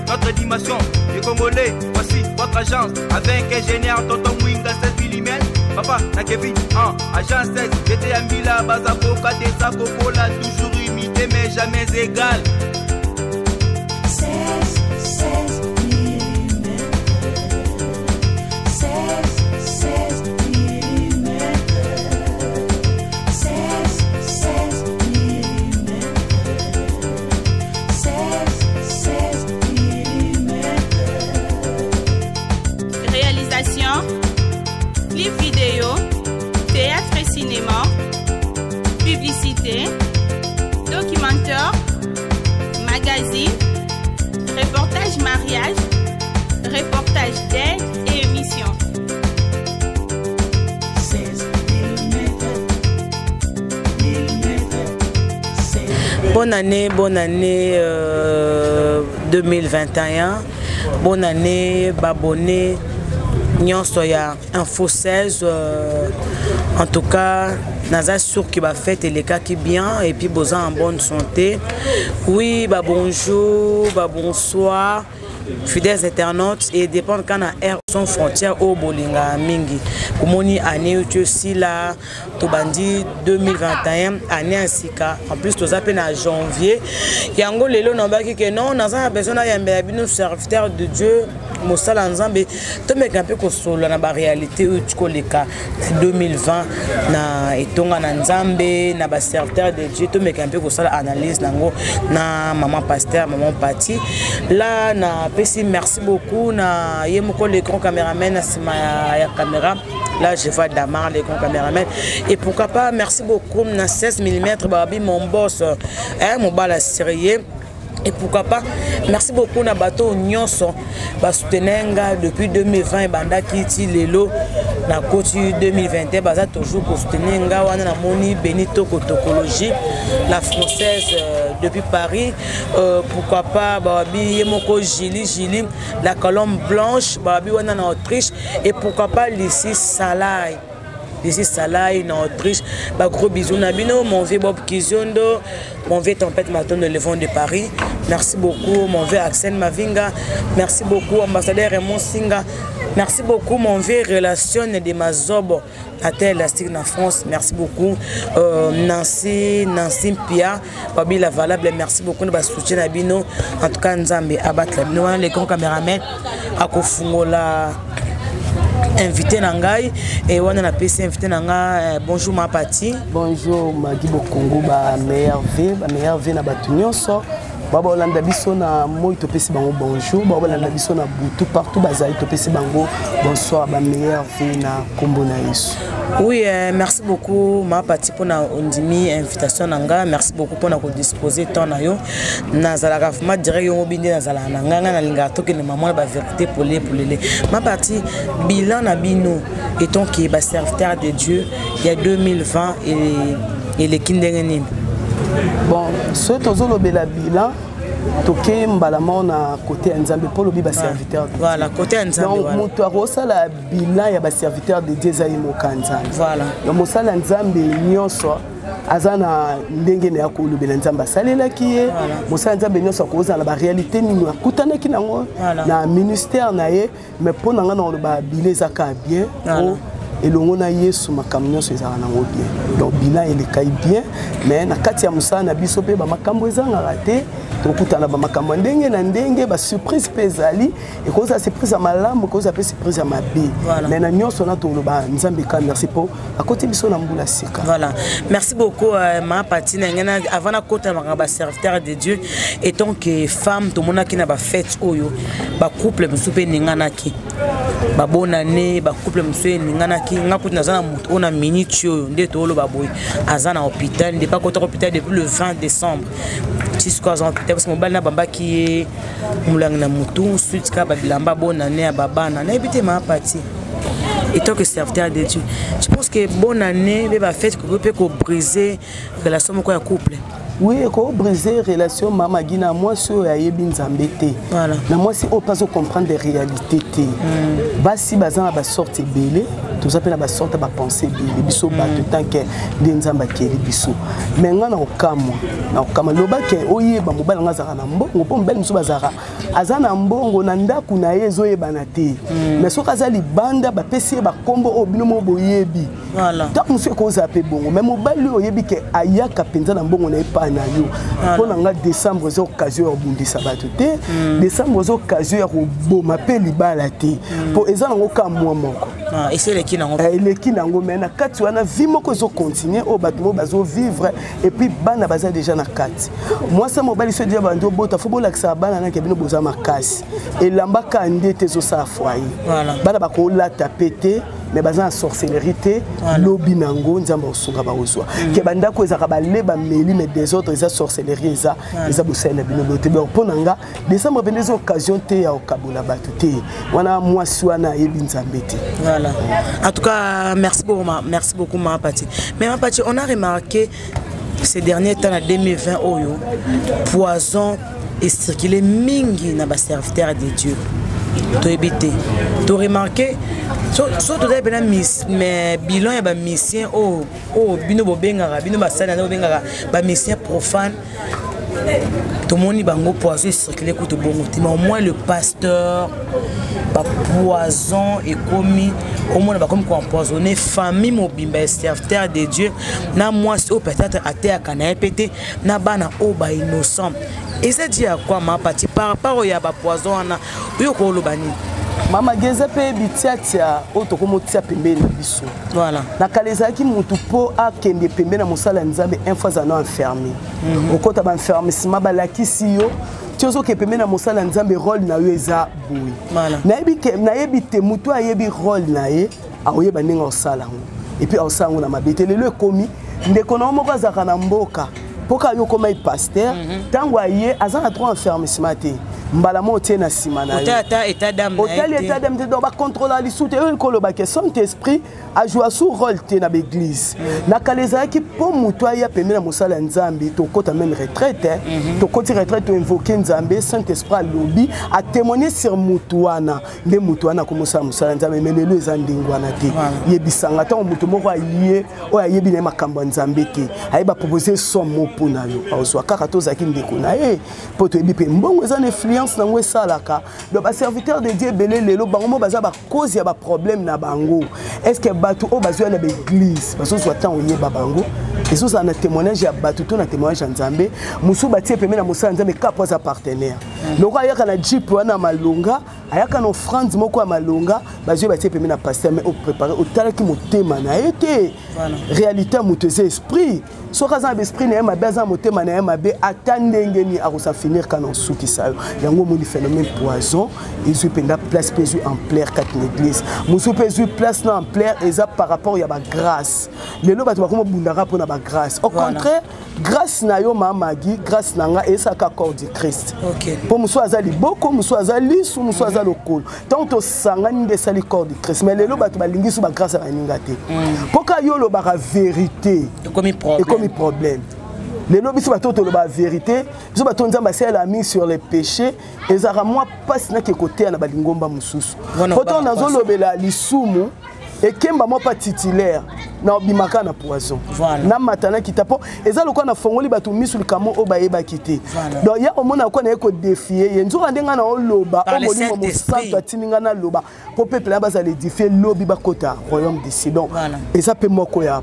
notre dimension. Les Congolais, voici votre agence. Avec ingénieur Tonton Mwinga 16 mm. Papa, na Kevin, en agence 16. J'étais à Mbila, Bazakoka, Desa, Kokola, toujours imité mais jamais égal. 16, 16 mm. 16, 16 mm. 16, 16 mm. 16, 16 mm. Réalisation, clip vidéo, théâtre et cinéma, publicité, documentaire, magazine, reportage mariage, reportage d'aide et émission. 16 mm. Bonne année, bonne année 2021. Bonne année, babonné. Nyonso ya Info 16. En tout cas, naza sûr que ba fête elekaki bien et puis boza en bonne santé. Oui, bah bonjour, bah bonsoir. Fidèles internautes et dépend quand na air sans frontières au bolinga mingi. Komoni année tu sila tobandi 2021 année ya sika. En plus toza pe na janvier. Yango lelo na baki que non naza na besoin na yambela bino serviteur de Dieu mosala Nzambe tomeka mpe kosolola na ba réalité oyo tikoleka na 2020 na etonga na Nzambe na ba serviteur de Dieu tomeka mpe kosala analyse nango na maman pasteur maman Pati. Là na pesi merci beaucoup na ye moko le grand caméraman na sima ya caméra. Là je vois Damar le grand caméraman et pourquoi pas merci beaucoup na 16 mm babi mon boss hein mobala sérieux. Et pourquoi pas, merci beaucoup na bato nyonso ba soutenir nga depuis 2020 bandaki ti lelo na koti 2021 baza toujours ko soutenir nga wana na moni Benito Kotokologie la française depuis Paris. Pourquoi pas babi yemoko Gili Gili la colombe blanche babi wana na Autriche et pourquoi pas Lucie Salai. Lucie Salai na Autriche. Ba gros bisous na bino mon vieux Bob Kiziondo, mon vieux Tempête Matondo le vent de Paris. Merci beaucoup mon vieux Axel Mavinga, merci beaucoup ambassadeur Raymond Singa, merci beaucoup mon vieux Relation de Mazobo à terre élastique na France, merci beaucoup Nancy, Nancy Mpia, Babi la valable, merci beaucoup na soutien na bino. En tout cas Nzambe abatla bino wana les grands caméramans akofungola invité na ngai et wana na pesi invité na ngai bonjour ma Pati. Bonjour Magui Bokongo ba meilleur V, ba meilleur V na batu nyonso. Ba ba olanda biso na moi to pesi bango bonjour, ba olanda biso na butu partout bazali to pesi bango bonsoir ba meilleur V na kombo na Yesu. Oui, merci beaucoup ma Pati pour na ondimi invitation na nga, merci beaucoup pour na ko disposer temps na yo. Na zalaka vraiment direct yo binde na zala na nga na linga to ke na maman ba vérité pour les pour les. Ma Pati bilan na bino étant que ba serviteur de Dieu il y a 2020 et les kindenge nini. Bon, ce tozolobela bilan toke mbala moko na côté ya Nzambe po lobi ba serviteur de Dieu. Voilà, côté ya Nzambe, Donc, voilà. moto akosala bilan ya ba serviteur de Dieu ezali moka Nzambe. Voilà. Donc, mosala ya Nzambe nyonso aza na ndenge na ya kolobela Nzambe asalelaki ye. Voilà. Mosala ya Nzambe nyonso akozala na ba réalité nini akutanaki nango Voilà. na ministère na ye, mais mpo na nga na koloba bilan eza kaka bien. Voilà. Po elongo na Yesu makambo nyonso ezalaka nango bien. Donc bilan elekai bien, mais na kati ya mosala na biso mpe ba makambo ezangaka te. Tokutana ba makambo ya ndenge na ndenge, ba surprise mpe ezali, ekozala surprise ya malamu, ekozala mpe surprise ya mabe. Voilà. Mais na nyonso na toloba Nzambe ka merci po akoti biso na mbula sika. Voilà. Merci beaucoup ma Pati na ngena avant na kota makambo ba serviteur de Dieu et tant que femme tomonaki na ba fête oyo ba couple mosusu mpe eninganaki. Ba bonne année, ba couple mosusu eninganaki. Nga kutu naza na moto oyo na minute oyo nde toloba boye aza na hôpital, nde pa kota hôpital depuis le 20 décembre. Tisco aza na hôpital parce que mobali na bambaki ye molangi na motu suite ka ba bilamba bonne année ya babana. Nayebi te ma Pati. Et tant que serviteur de Dieu, je pense que bonne année, mais ba fête que peut ko briser relation moko ya couple. Oui, ko briser relation mama Gina moi so ya yebi Nzambe te. Voilà. Na moi si on pas comprendre des réalités te. Basi bazana ba sorte belé, toza pe na ba sorte ba pensée belé biso ba tout tant que de Nzamba keli biso. Mais nga na okamwa, na okamwa loba ke oyeba mobali nga zaka na mbongo po mobali musu bazaka Aza na mbongo na ndako na ye, ezoyebana te. Mais soki aza libanda, bapesi ye bakombo oyo bino moko boyebi. Ntango mosusu ekozala mpe bongo, mais mobali oyo oyebi ke ayaka mpenza na mbongo na ye epai na yo. Mpo na nga, décembre eza occasion ya kobundisa bato te. Décembre eza occasion ya koboma mpe libala te, mpo eza nango ka mwa moko. Esi eleki nango. Eleki nango, mais na kati wana vie moko ezocontinue oyo bato moko bazovivre, et puis bana baza déjà na kati. Mwasi ya mobali so déjà bandi obota, fo bolakisaka bana nake bino boza makasi. Elamba ka nde te ezosala foyer. Bana bakolata pe te, mais baza na sorcellerie te. Lobi nango Nzambe akosunga, bakozwa ke bandako ezalaka bale bameli, mais désordre eza sorcellerie, eza bosali na bino bote. Donc mpo na nga, décembre mpenza eza occasion te ya kokabola bato te. Wana mwasi wana ayebi Nzambe te. Voilà. En tout cas, merci beaucoup, merci beaucoup, Ma Pati. Mais Ma Pati, on a remarqué ces derniers temps, en 2020, oyo, poison ecirculé mingi na ba serviteur de Dieu. Toyebi te. To remarqué, so tozali mpena mais bilan ya bamusicien oyo bino bobengaka, bino basali na bobengaka bamusicien profane, tomoni bango poison ecircule kutu bongo te. Mais au moins le pasteur, bapoison ekomi omona bakomi koempoisonne famille mobimba ya serviteur de Dieu, na mwasi oyo peut-être ateyaka na ye mpe te, na bana oyo bainnocent. Eza di ya kwa, Mapati, par rapport oyo ya bapoison wana oyo koloba nini? Mama, eza mpe bitiatia oyo tokomotia pembeni na biso. Na kala ezalaki motu mpo akende pembeni na mosala ya Nzambe, un fois aza na enfermé. Okota baenfermissement, balakisi yo ti ozoke pembeni na mosala ya Nzambe, rôle na yo eza boye. Nayebi te, motu ayebi rôle na ye, akoyeba ndenge akosala yango, et puis akosala yango na mabe te. Lelo ekomi ndeko na yo moko azalaka na mboka, mpoka yo okoma ye pasteur, ntango aye aza na droit enfermissement te, mbala moko otie na nsima na ye. Ata état d'âme na ye otali te. État d'âme te. Donc bacontrôla lisusu te. Oyo kolobaka Saint Esprit ajoua su rôle te na baeglise. Na kala ezalaki mpo moto aya pembeni na mosala ya Nzambe, tokɔta même retraite, tokɔti retraite, toinvoke Nzambe, Saint Esprit alobi, atémoigne sur motu wana, nde motu wana akomosala mosala ya Nzambe. Mais lelo eza ndenge wana te. Yebisanga, ntango moto moko aye oyo ayebi na ye makambo ya Nzambe te, ayeba propose somme mo mpo na yo, azwa kaka tozalaki ndeko na ye, mpo toyebi mpe mbongo eza na influence nango esalaka. Donc baserviteur de Dieu ebele lelo, bango mo baza bacause ya baproblème na bango. Est ce que bato oyo bazwa na baeglise bazozwa ntango oyeba bango, ezozala na témoignage ya bato to na témoignage ya Nzambe? Mosusu batie pembeni na mosala ya Nzambe kaka po aza partenaire loko, ayaka na jeep wana ya malonga, ayaka na offrande moko ya malonga, bazwi batie pembeni na pasteur. Mais oprépare, otalaki motema na ye te. Réalité ya moto eza esprit. Soki aza na baesprit na ye mabe, aza na motema na ye mabe, ata ndenge nini akosa finir kaka na osukisa yo. Yango omoni phénomène poison ezwi mpenza place mpe ezwi ampleur kati na église. Mosusu mpe ezwi place na ampleur eza par rapport ya bagrâce. Lelo bato bakoma bundaka mpona bagrâce. Au contraire, grâce na yo, Mamagi, grâce na nga esalaka corps du Christ. Mpo mosusu aza liboko, mosusu aza lisu, mosusu aza lokolo, ntango tosangani nde esali corps du Christ. Mais lelo bato balingi so bagrâce ya baninga te, mpo ka yo olobaka vérité, ekomi problème. Ekomi problème. Lelo biso bato tolobaka vérité, biso bato Nzambe asalela mingi sur les péchés, ezalaka mwa mpasi nake koteya na balingomba mosusu, Wana po ntango obanga. nazolobela lisumu ekemba mwa pa titulaire na obimaka na poison. Namata nakita, mpo eza lokola nafongoli bato misu likambo oyo bayebaki te. Donc ya omona lokola naye kodéfier ye, nzoka nde ngai na oloba Par oyo le Molimo Saint-Esprit. Mosantu atindi ngai naloba, mpo peuple na bazala édifie, lobi bakota royaume d'ici. Donc eza mpe moko ya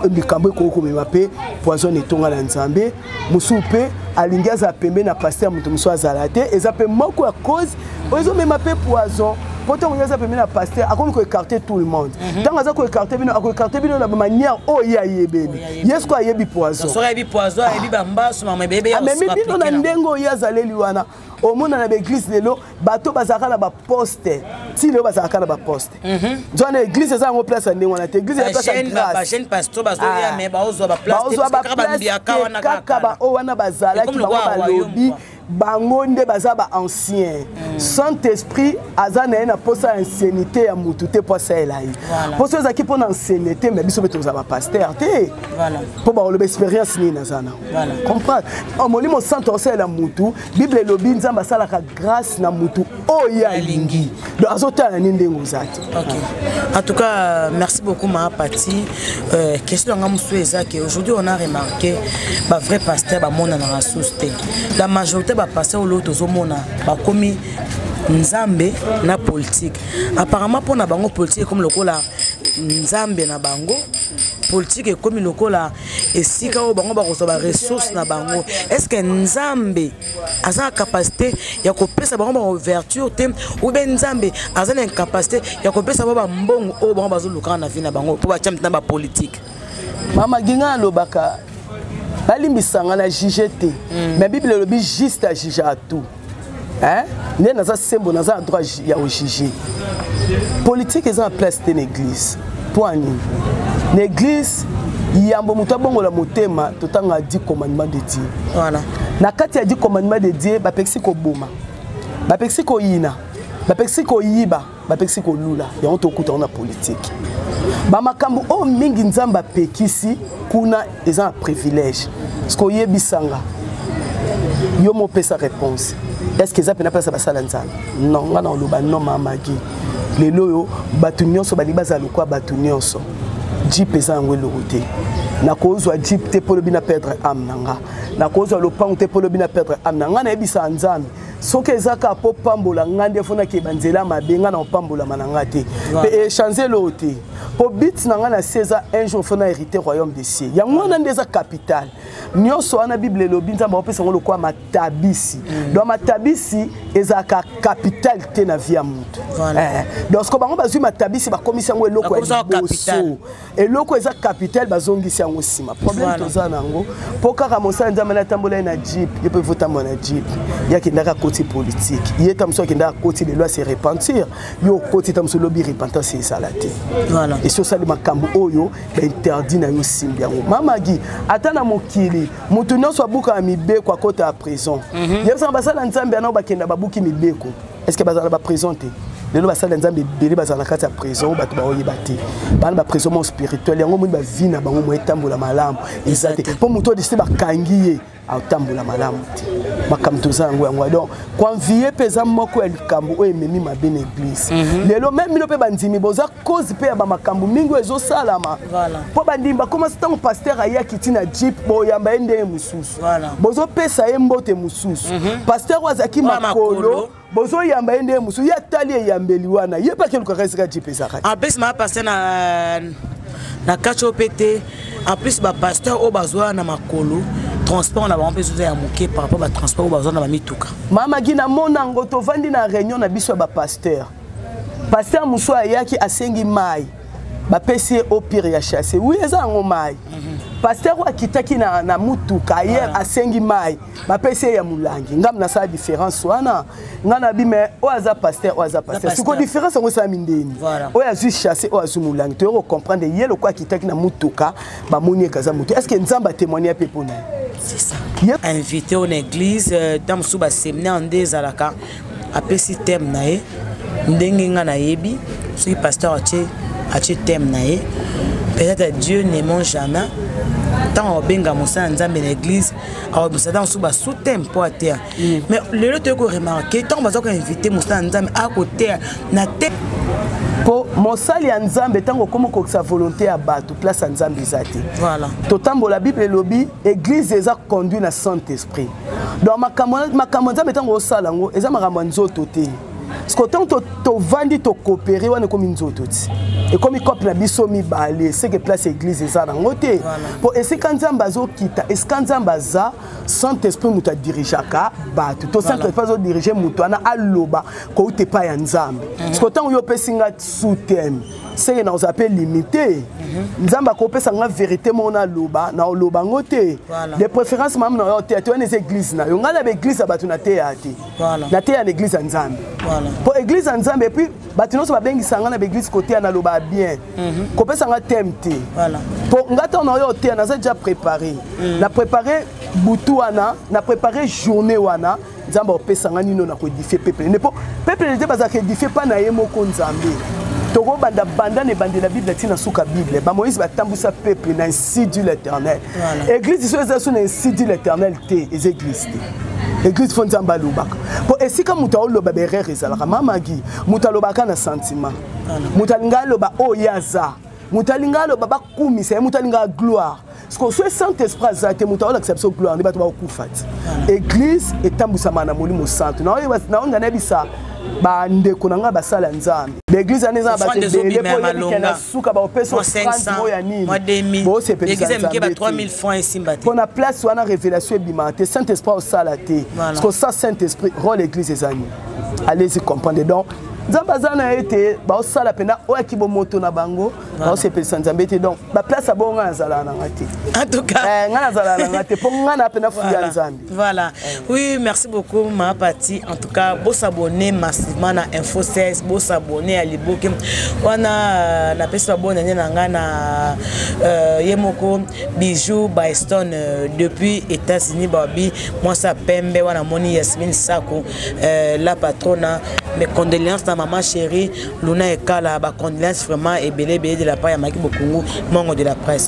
likambo ekoki komema mpe poison etonga na Nzambe. Mosusu mpe alingi azala pembeni na pasteur, moto mosusu azala te, eza mpe moko ya cause oyo ezomema mpe poison, mpo ntango ye aza pembeni na pasteur, akomi koécarte tout le monde. Ntango aza koécarte bino, akoécarte bino na bamanière oyo ye ayebeli. Ye siko ayebi poison. Soki ayebi poison, ayebi bambasu, mama ebebe. Amemi bino na ndenge oyo ye azaleli wana. Omona na baeglise lelo, bato bazalaka na baposte, ti lelo bazalaka na baposte. Nzwana église eza yango place ya ndenge wana te. Église eza place ya grâce. Bajeune pasteur bazoya, mais baozwa baplace te, baozwa parce que kaka baplace bambiaka te, wana. Kaka baoyo wana bazalaki Ekomi bango lokola royaume, balobi quoi. Bango nde baza baancien. Saint Esprit aza na ye na posa ya anciennité ya motu te mpo asalela ye. Poso ezalaki mpo na anciennité, mais biso mpe tozala bapasteur te, mpo bakoloba expérience nini naza nango. Comprendre? Oh, Molimo Santo asalela mutu. Bible elobi Nzambe asalaka grâce na mutu oyo alingi. Donc azotala nini ndenge oza te. Ok. En tout cas, merci beaucoup, Ma Pati. Question nga mosusu eza que aujourd'hui on a remarqué ba vrai pasteur bamonanaka susu te. La majorité bapasteur oyo tozomona bakomi nzambe na politique. Apparemment mpo na bango politique ekomi lokola nzambe na bango, politique ekomi lokola esika oyo bango bakozwa baressource na bango. Est ce que nzambe aza na capacité ya kopesa bango baouverture te, ou bien nzambe aza na incapacité ya kopesa bango bambongo oyo bango bazolukaka na vie na bango mpo batia mpenza bapolitique? Mama Ginga, alobaka balimbisanga na juge te, mais Bible elobi juste ajuge à tout, hein? Nde naza sembo, naza na droit ya kojuge. Politique eza na place te na église. Mpo anini? Na église, yambo moto abongola motema, totanga 10 commandement de Dieu. Na kati ya 10 commandement de Dieu, bapekisi koboma, bapekisi koyina, bapekisi koyiba, bapekisi kolula. Yango tokuta yango na politike. Bamakambo oyo mingi Nzambe apekisi kuna eza na privilège. Parce oyebisanga yo mopesa réponse, est ce que eza mpena place basala Nzambe? Non, nga na oloba non. Mamagi, lelo oyo bato nyonso balingi bazala lokola bato nyonso. Jeep eza yango eloko te. Nakozwa jeep te mpo lobi na perdre âme na nga. Nakozwa lopango te mpo lobi na perdre âme na nga. Nayebisaka Nzambe, soki eza kaka mpo pambola nga nde fo nakeba nzela mabe, nga na kopambolama na nga te mpe échange eloko te, mpo but na nga na se eza un jour fo na hériter royaume des cieux. Yango wana nde eza capital nyonso wana. Bible elobi Nzambe akopesa yango lokola matabisi. Donc matabisi ezalaka capital te na vie ya motu. Donc siko bango bazwi matabisi, bakomisi yango eloko ya liboso. Eloko eza capital, bazongisi yango nsima. Problème toza na yango, mpo kaka mosala Nzambe natambola ye na jeep, ye mpe votambola na jeep. Ye akendaka akoti politique, ye ta mosusu akendaka akoti, lelo ase repentir. Yo okoti, ta mosusu lobi repentance ezala te. Esi osali makambo oyo bainterdit na yo, simbi yango. Mamagi, ata na mokili motu nyonso abukaka mibeko, akota ya prison. Yebisaka basala Nzambe ana bakenda babuki mibeko, est ce que bazala na baprison te? Lelo basala Nzambe ebele bazala na kati ya prison, bato baoyeba te. Bana baprison mo spirituel, yango moni bavie na bango mo etambola malamu eza te, mpo moto oyo desi bakangi ye atambola malamu te. Makambo toza yango yango. Donc koenvie mpe eza moko ya likambo oyo ememi mabe na église lelo. Même bino mpe bandimi boza cause mpe ya bamakambo mingi oyo ezosalama, mpo bandimi bakomasi ntango pasteur ayaki ti na jeep, boyamba ye ndenge mosusu, bozopesa ye mbote mosusu. Pasteur oyo azalaki makolo, bozoyamba ye ndenge mosusu. Ye atali eyambeli wana, ye mpe akelukaka esika jeep ezalaka. En plus maa pasteur na kati oyo mpe te. En plus bapasteur oyo bazwa na makolo, transport na bango mpe ezoza ya moke par rapport batransport oyo bazwa na bamituka. Mama Gi, namona yango. Tovandi na réunion na biso ya bapasteur, pasteur mosusu ayaki, asengi mai, bapesi ye eau pure ya sachet. Oui, eza yango mai. Pasteur oyo akitaki na mutuka ye, asengi mai, bapesi ye ya molangi. Ngam nasala différence wana, nga na bi me oyo aza pasteur, oyo aza pasteur. Siko différence yango esalami ndeni? Oyo azwi sachet, oyo azwi molangi. Toyei kocomprendre ye lokola akitaki na mutuka, bamoni eke aza motu. Est ce que Nzambe atémoigne mpe mpo na ye? C'est ça. Invité en église, ntango mosusu baséminaire nde ezalaka, apesi thème na ye. Ndenge nga nayebi, soki pasteur atie thème na ye, peut-être Dieu ne ment jamais, ntango akobenga mosala Nzambe na église, akobimisa ntango mosusu basous-thème mpo ateya. Mais lelo toyei koremarquer, ntango baza koinvite mosala Nzambe, akoteya na te. Mpo mosali ya Nzambe, ntango okómi okokisa volonté ya bato, place ya Nzambe eza te. Totambola, Bible elobi église eza conduit na Saint Esprit. Donc makambo Nzambe, ntango osala yango, eza makambo ya nzoto te. Parce que ntango tovandi tokopere wana, ekomi nzoto ti ekomi cope na biso mibale, seke place église eza nango te. Mpo esika Nzambe azokita, esika Nzambe aza, Saint Esprit moto adirigeaka bato to Saint Esprit azodirige moto wana, aloba kouta epai ya Nzambe. Parce que ntango yo opesi nga sous-thème, seke na kozala mpe limité. Nzambe akopesa nga vérité moko, naloba, na oloba yango te. De préférence, mama na yo te te wana eza église na yo. Ngai na baeglise ya bato nateya te, nateya na église ya Nzambe, mpo église ya Nzambe, et puis bato nyonso babengisa nga na baeglise koteya, naloba bien. Kopesa nga thème te, mpo nga ntango na oyo oteya, naza déjà préparé. Na préparé butu wana, na préparé journée wana. Nzambe akopesa nga nino na koédifie peuple nde, mpo peuple te bazalaka édifie mpa na ye moko Nzambe. Tokobanda banda na ebandela Bible ntina suka Bible, bamoïse batambwisa peuple na ainsi dit l'Éternel. Église so eza so na ainsi dit l'Éternel te, eza église te. Église fo Nzambe alobaka, mpo esika moto aoloba, berere ezalaka. Mamagi, moto alobaka na sentiment, moto alingi aloba oyo ye aza. Moto alingaka aloba bakumisa ye, moto alingaka gloire. Sikoyo soki Saint Esprit aza te, moto aolakisa biso gloire nde bato bakokufa ti. Église etambwisama na Molimo Santu. Naonga nayebisa bandeko na ngai basala Nzambe, baeglise wana eza na bato ebele mpo oyebike na suka baopesa offrande oyo ya nini, bosepelisa Nzambe te mpo na place wana révélation ebimaka te, Saint Esprit osala te. Parce que ça, Saint Esprit, rôle église eza nini? Allez-y comprendre. Donc Nzambe aza na ye te, baosala mpenza oyo aki bomoto na bango, baosepelisa Nzambe te. Donc baplace ya bongo, ngai nazalaka nanga te. En tout cas, ngai nazalaka nanga te, mpo ngai na mpena fuya Nzambe. Voilà. Oui, merci beaucoup, ma Pati. En tout cas, bo s'abonner massivement à Info 16, bo s'abonner à Liboke. Wana na pesa bonne année na nga na yemoko Bijou Byston depuis États-Unis, babi moi ça pembe wana moni Yasmine Sako, la patrona. Mes condoléances à maman chérie Luna Ekala, ba condoléances vraiment et belé belé de la part ya Maki Bokungu, mongo de la presse.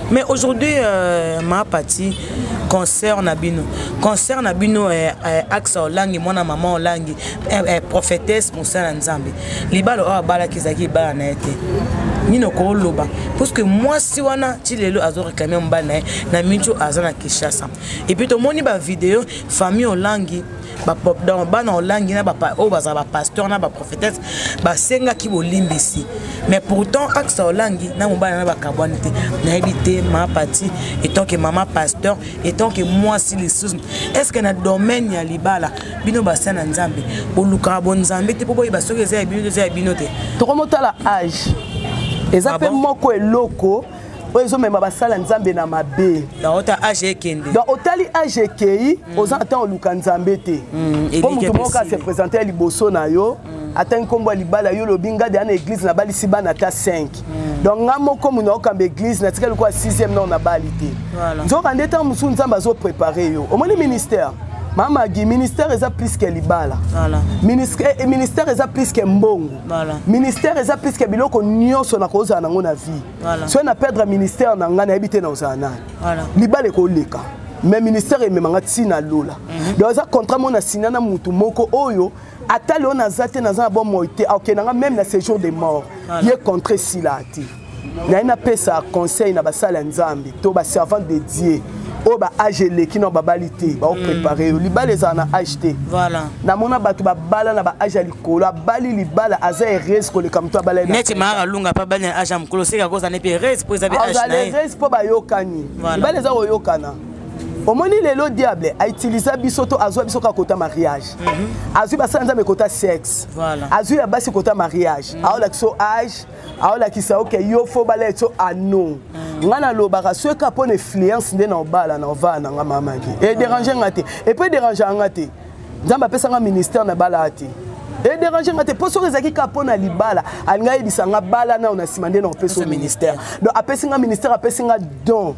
Mais aujourd'hui, ma partie concert na bino, concert na bino, Axa Olangi, mwana maman Olangi, prophétesse mosala Nzambe, libala oyo abalaki ezalaki libala na ye te. Nini okoloba? Parce que mwasi wana ti lelo azo réclamer mobali na ye na mincho aza na Kinshasa. Et puis tomoni bavideo famille Olangi, donc bana Olangi na oyo bazala bapasteur na baprophétesse basengaki bolimbisi, mais pourtant Axa Olangi na mobali na bakabwani te. Nayebi te, ma Pati, étant que mama pasteur, étant que mwasi lisusu, est ce que na domaine ya libala, bino basa na Nzambe, bolukaka bonzambe te mpo boyeba soki eza ya bino te, eza ya bino te? Tokomotala age eza mpe moko eloko oyo ezomema basala Nzambe na mabe. Ota age ekende. Donc otali age ekei, oza na ntango oluka Nzambe te, mpo motu moko ase présente ya liboso na yo, atangi nkombo ya libala, yo olobi nga deya na église nabalisi bana ata 5. Donc nga moko muna okamba église, natikali lokola 6e nao nabali te. Nzoka nde ntango mosusu Nzambe azoprépare yo. Omoni ministère, Mama Gi, ministère eza plus que libala. Ministère eza plus que mbongo. Ministère eza plus que biloko nyonso na kozala nango na vie. Soki na perdre ministère na ngai, nayebi te na ozala nani. Libala ekoleka, mais ministère ememanga ntina lola. Donc eza contrat mo na sina na mutu moko oyo ata leo naza te, naza na bomoi te, akokendanga même na séjour de mort, ye contrat esila te. Naye napesa conseil na basala ya Nzambe to baservante de Dieu oyo baage eleki na babali te, baoprépare yo. Libala ezala na age te. Namona bato babala na baage ya likolo, abali libala, aza heureuse koleka moto abala. Neti Mara Lunga mpe abali na age ya mokolo, seka kozala ne mpe heureuse mpo eza mpe age na ye. Heureuse mpo bayokani. Libala eza koyokana. Omoni lelo diable autiliza biso to azwa biso kaka kota mariage, azwi basala Nzambe kota sexe, azwi ya basi kota mariage, aolakisa age, aolakisa oke yo fo bala eti ano. Ngai nalobaka soki kaka mpo na influence nde na obala na ovaa nanga, mamaki edérange nga te, et puis edérange nga te. Nzambe apesanga ministère na bala te, edérange nga te, mpo soki ezalaki kaka mpo na libala, alingi ayebisa nga bala nao na nsima nde na opesa ministère. Donc apesi nga ministère, apesi nga don,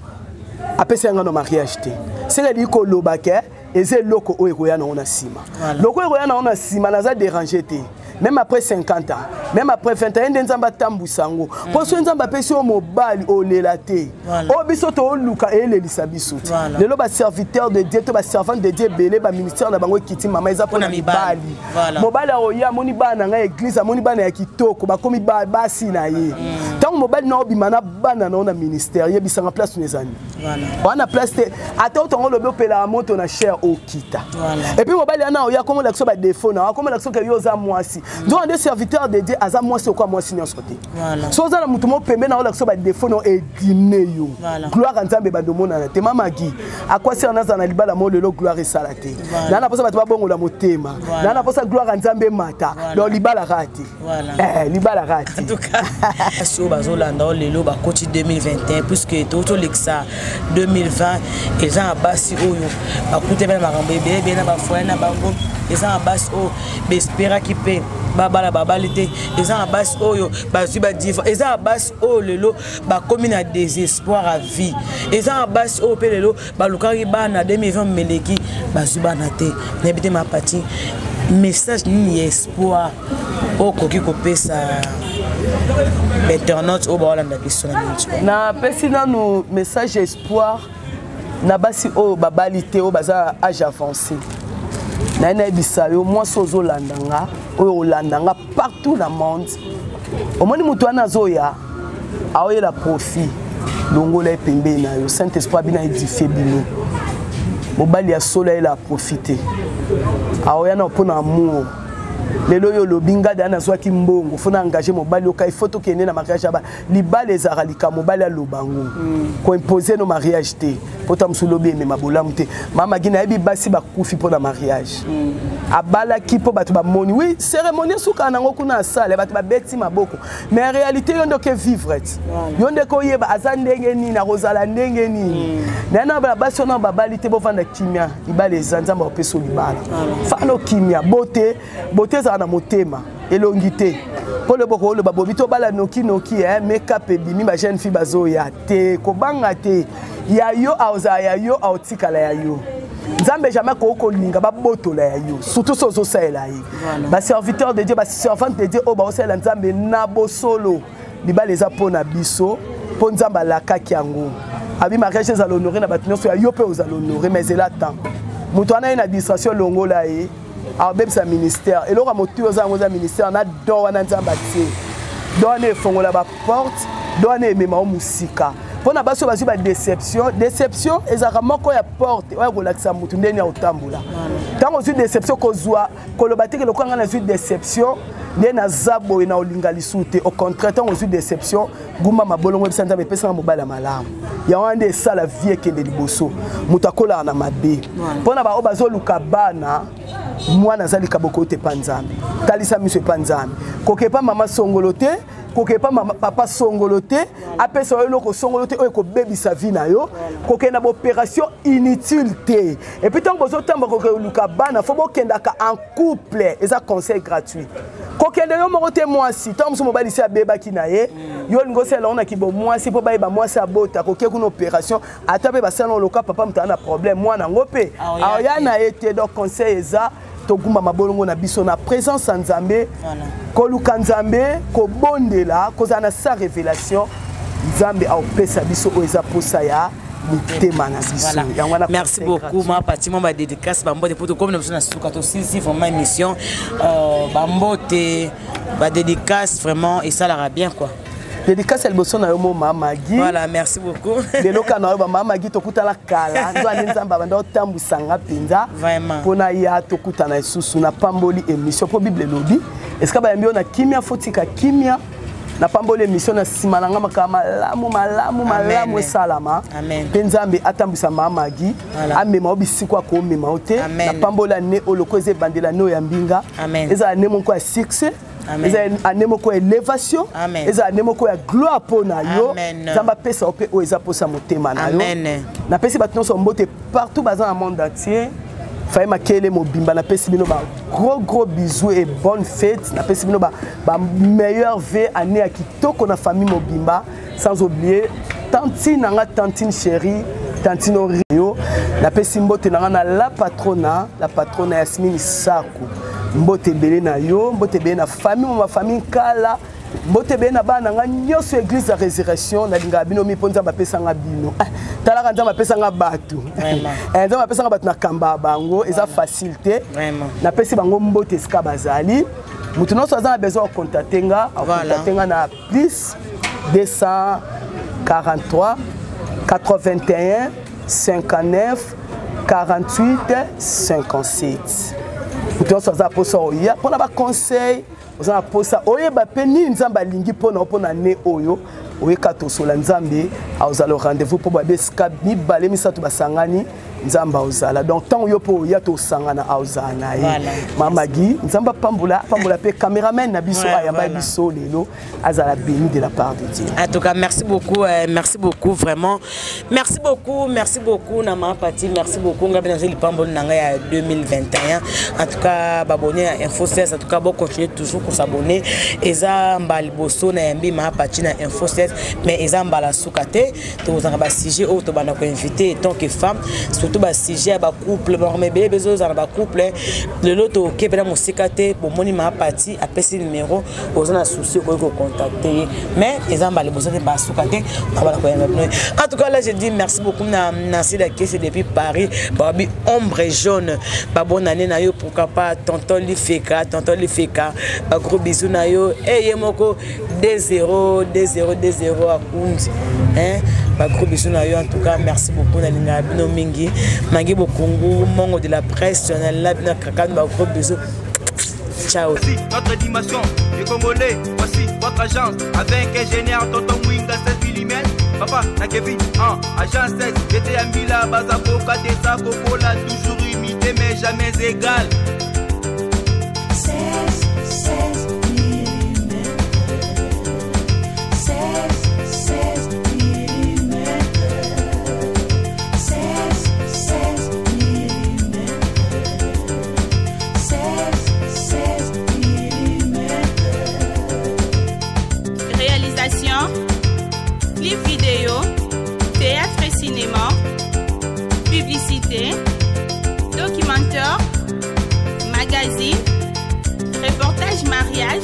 apesi nga no mariage te. Seke elingi koloba ke eza eloko oyo ekoya nango na nsima. Loko ekoya nango na nsima, naza dérange te. Même après 50 ans, même après 20 ans, ye nde Nzambe atambwisa yango, mpo soki Nzambe apesi yo mobali, olela te. Oyo biso tooluka eyelelisa biso te. Lelo baserviteur de Dieu to baservante de Dieu ebele, baministère na bango ekiti, mama, eza mpona mibali. Mobali aoya, amoni bana na ngai église, amoni bana ya kitoko, bakomi basi na ye. Ntango mobali na obima na bana na yo na ministère, yebisanga place no ezani wana. Place te. Ata otongo olobi opelaka moto na chair, okita. Et puis mobali wana oya akomolakisa badefo na akomolakisa ke yo oza mwasi. Nzoka nde serviteur de Dieu aza mwasi okwa mwasi nyonso te. So oza na motu mo pembe na olakisa badefo na edine yo, gloire ya Nzambe ebanda omonana te. Mama Gi akwasi wana aza na libala mo lelo gloire esala te. Naa na mposa bato babongola motema, naa na mposa gloire ya Nzambe emata. Donc libala kaka te, libala kaka te. En tout cas, basi oyo bazolanda oyo lelo bakoti 2021, puisque tolekisa 2020, eza na basi oyo bakuti mpe na makambo ebele ebele na bafoyer na bango. Eza na basi oyo baesperaki mpe babala, babali te. Eza na basi oyo bazwi badiva. Eza na basi oyo lelo bakomi na désespoir à vie. Eza na basi oyo mpe lelo balukaki bana 2020 meleki, bazwi bana te. Nayebi te, Mapati, message nini ya espoir oyo okoki kopesa bainternaute oyo baolanda biso na miniti? Napesi nanu message ya espoir na basi oyo babali te, oyo baza âge avancé. Naye nayebisa yo, mwasi ozolanda nga, oyo olanda nga partout na monde, omoni moto wana azoya. Aoyela profit, longola ye pembeni na yo. Saint Esprit abina édifie bino. Mobali ya solo ayela profite, aoya na mpo na amour. Lelo oyo olobi nga da nazwaki mbongo, fo na engage mobali oka, il faut tokende na mariage ya libala. Ezalaka likambo mobali aloba yango, koimpose no mariage te, mpo ta mosusu lobi emema bolamu te. Mama Gi, nayebi basi bakufi mpo na mariage. Abalaki mpo bato bamoni, oui, cérémonie esukaka nango kuna, asale bato babeti maboko, mais en réalité yo nde oke vivre ti, yo nde koyeba aza ndenge nini, akozala ndenge nini. Naye na bala basi wana babali te, bovanda kimia. Libala eza, Nzambe akopesa libala. Fano kimia, bote bote ezala na motema, elongi te. Mpo loboko oloba bobi tobala nokinoki, makeup ebimi, ba jeune fille bazoya te. Kobanga te, ya yo aozala ya yo, aotikala ya yo. Nzambe jamais akoki kolinga babotola ya yo, surtout so ozosalela ye. Baserviteur de Dieu, baservante de Dieu oyo baosalela Nzambe na bosolo, libala eza mpo na biso, mpo Nzambe alakaki yango. Abi mariage ezala honore na bato nyonso, ya yo mpe ozala honore. Mais ezela temps moto wana ye na distraction, longola ye, abebisa ministère. Eloko ya motu oza yango eza ministère na don wana Nzambe atie. Don wana efongola baporte, don wana emema o mosika. Mpo na basi oyo bazwi badéception, déception ezalaka moko ya porte oyo kolakisa motu ndeni ya kotambola. Ntango ozwi déception, kozwa koloba teke lokola ngai nazwi déception nde naza boye, na olinga lisusu te. Au contraire, ntango ozwi déception, gumba mabolongo, ebisa Nzambe epesanga mobali ya malamu. Yango wana nde esala vie ekende liboso. Moto akolaka na mabe. Mpo na baoyo bazoluka bana, mwana aza likabo koyo epa Nzambe. Talisa miso epa Nzambe. Koke epa mama songolo te, koke epa mama, papa songolo te, apesa yo eloko songolo te oyo ekobebisa vie na yo. Kokende na baopération inutile te. Et puis ntango bozotambola kokoluka bana, fo bokendaka en couple. Eza conseil gratuit. Kokende yo moko te, mwasi. Ntango mosusu mobali si abebaki na ye, yo olingi osala yango na kibo mwasi mpo bayeba mwasi abota. Koke kuna opération, ata mpe basala oloka papa moto aza na problème, mwana yango mpe aoya na ye te. Donc conseil eza togumba mabolongo na biso na présence ya Nzambe, koluka Nzambe, kobondela, kozala na sa révélation. Nzambe aopesa biso oyo eza posa ya motema na biso. Yango wana. Merci beaucoup, ma Pati. Mwa badédicace, bambote, po tokomi na biso na suka, tosilisi vraiment émission. Bambote, badédicace, vraiment esalaka bien quoi. Dédicace ya liboso na yo mo, Mama Gi. Voilà, merci beaucoup. Lelo kaka na yo, bamama Gi, tokutana kala. Nzwani Nzambe abanda otambwisanga mpenza mpona ya tokutana lisusu. Napamboli émission, mpo Bible elobi esika bayambi yo na kimia, fotika kimia. Napamboli émission. Na nsima na nga, makambo malamu malamu malamu esalama, mpe Nzambe atambwisa Mama Gi, amema yo bisiko akomema yo te. Napamboli ane oyo loko eza ebandela ne oyo ya mbinga, ezala ane moko ya succès, eza ane moko ya élévation, eza ane moko ya gloire mpo na yo. Nzambe apesa yo mpe oyo eza mposa motema na yo. Napesi bato nyonso mbote partout baza na monde entier, faye makele mobimba. Napesi bino ba gros gros bisous et bonne fête. Napesi bino ba meilleur vœu, année ya kitoko na famille mobimba, sans oublier tantine na nga, tantine chérie, tantine Orio. Napesi mbote na nga na la patrona, la patrona Yasmine Saku. Mbote ebele na yo, mbote ebele na famille moma, famille Kala, mbote ebele na bana na nga nyonso, église ya résurrection. Nalingaka bino mi mpo Nzambe apesanga bino. Talaka, Nzambe apesanga bato, Nzambe apesanga bato na kamba ya bango, eza facile te. Napesi bango mbote esika bazali. Moto nyonso aza na besoin akocontacte nga, akocontacte nga na plus 243 81 59 48 57. Moto nyonso aza mposa oya mpona baconseil, oza na mposa oyeba mpe nini Nzambe alingi mpona yo mpona ne oyo oyeka, tosola. Nzambe aozala rendez-vous, mpo babe esika mibale misato basangani, Nzambe aozala. Donc ntango yo mpo oya, tosangana, aozala na ye. Mama Gi, Nzambe apambola, apambola mpe caméraman na biso ayamba biso lelo, azala béni de la part de Dieu. En tout cas, merci beaucoup, merci beaucoup, vraiment. Merci beaucoup, merci beaucoup, Nama Pati, merci beaucoup. Ngabi na lipambo na nga ya 2021. En tout cas, babonné à Info 16, en tout cas, bon, continuer toujours pour s'abonner. Eza mbala liboso na yambi Ma Pati na Info 16, mais eza mbala suka te. Tozanga ba sujet oyo tobanda ko inviter en tant que femme, surtout Surtout basujet ya bacouple, makambo ebele mpe ezozala na bacouple. Lelo toke mpena mosika te, bomoni Mapati apesi numero, oza na souci okoki kocontacte ye. Mais eza mbala liboso te, basuka te, babala koyamba bino. En tout cas là, je dis merci beaucoup na Nancy Dakese depuis Paris, babi ombre jaune, babonne année na yo. Pourquoi pas tonton Lifeka, tonton Lifeka, bagros bisous na yo. E ye moko 2 0 2 0 2 0 akundi, hein, bagros bisous na yo. En tout cas merci beaucoup, nalingaka bino mingi. Mangi Bokungu Mongo de la presse, nalela bino kaka, bagros bisous, ciao. Voici notre dimension des Congolais, voici votre agence avec ingénieur Tonton Mwinga 16 mm. Papa na Kevin en agence 16, j'étais à Mila, Bazakoka, Tessa, Kokola, toujours imité mais jamais égal. 16, 16 mm. 16, 16 mm. 16, 16 mm. 16, 16 mm. Réalisation, clip vidéo, théâtre et cinéma, publicité, documentaire, magazine, reportage mariage.